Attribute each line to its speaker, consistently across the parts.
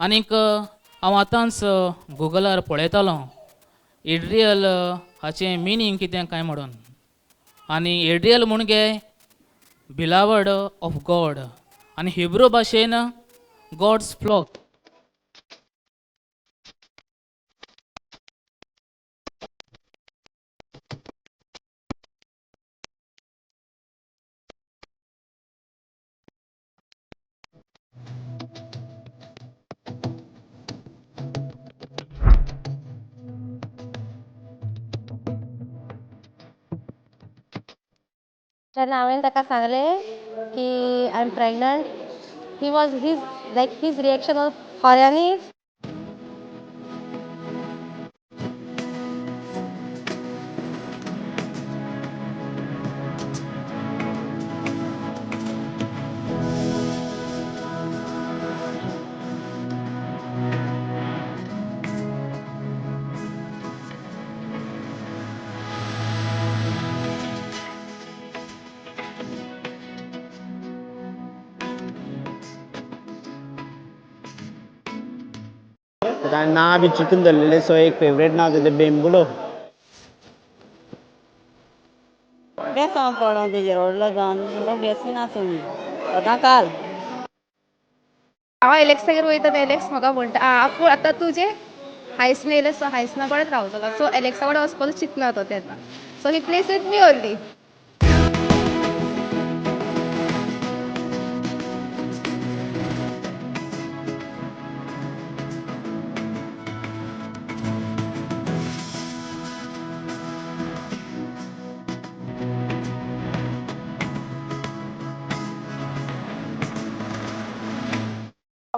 Speaker 1: आनीक हांव आतांच गुगलार पळयतालो एड्रियल हाचें मिनींग कितें काय म्हणून. आनी एड्रियल म्हणजे बिलावड ऑफ गॉड आनी हिब्रू भाशेन गॉड्स फ्लॉक.
Speaker 2: तेन्ना हांवें ताका सांगलें की I am pregnant. He was his like his reaction was खऱ्यांनीच.
Speaker 3: ताणें नांव बी चिंतून दवरलेलें, सो एक फेवरेट नांव दिलें बेंबुलो.
Speaker 4: बेसांव पडोन तेजेर व्हडलो जावन म्हणलो बेसून आसूं सदां काल.
Speaker 5: हांव एलेक्सागेर वयता तेन्ना एलेक्स म्हाका म्हणटा आपूण आतां तुजें हायस्ना येयलें सो हायस्ना कडेन रावतलो. सो एलेक्सा कडेन वचपाचो चिंतना तो तेन्ना. So he plays with me only.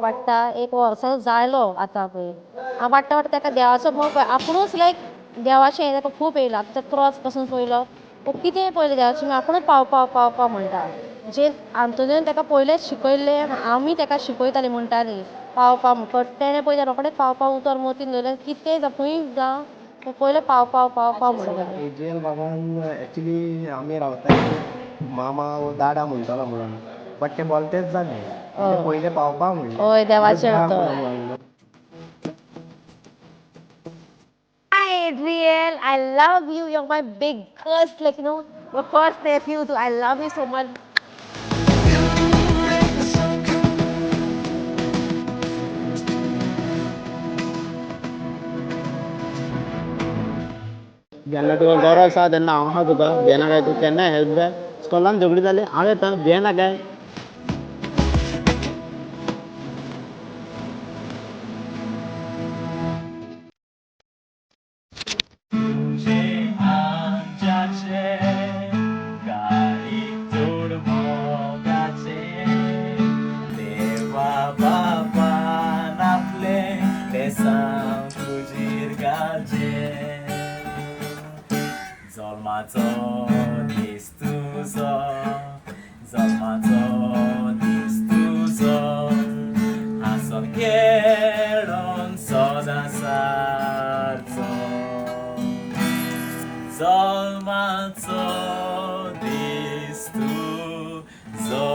Speaker 2: वाडटा एक वर्सा जालो आतां पळय हांव वाडटा वाडटा ताका देवाचो मोग आपुणूच लायक देवाचें हें ताका खूब येयलां. आतां ते क्रॉस पासून पयलो कितेंय पयलें देवाचें आपुणूच पाव पाव पाव पाव म्हणटा. जे आंतोनियोन ताका पयलेंच शिकयल्लें, आमी ताका शिकयतालीं म्हणटालीं पाव पाव म्हण. तेणें पयलें रोखडेंच पाव पाव उतर मतीन दवरलें. कितेंय जावं खंयूय जावं पयलें पाव पाव पाव पाव म्हणटा.
Speaker 3: एड्रियल बाबान एक्चुली आमी रावतालीं मामा दाडा म्हणटालो म्हणून, बट ते बोलतेच जालें. पयलें पावपा म्हणलें.
Speaker 2: हय देवाचें उतर. Hi Adriel, I love you. You're my biggest, like, you know, my first nephew too. I love you so much.
Speaker 3: जेन्ना तुका गरज आसा तेन्ना हांव आसा तुका, भियेनाकाय तूं, केन्नाय हेल्प जाय. स्कॉलान झगडीं जालीं हांव येता, भियेनाकाय.
Speaker 6: जल्माचो दीस तुजो, जल्माचो दीस तुजो, हांसोन खेळोन सदां सारचो. जल्माचो दीस तुजो.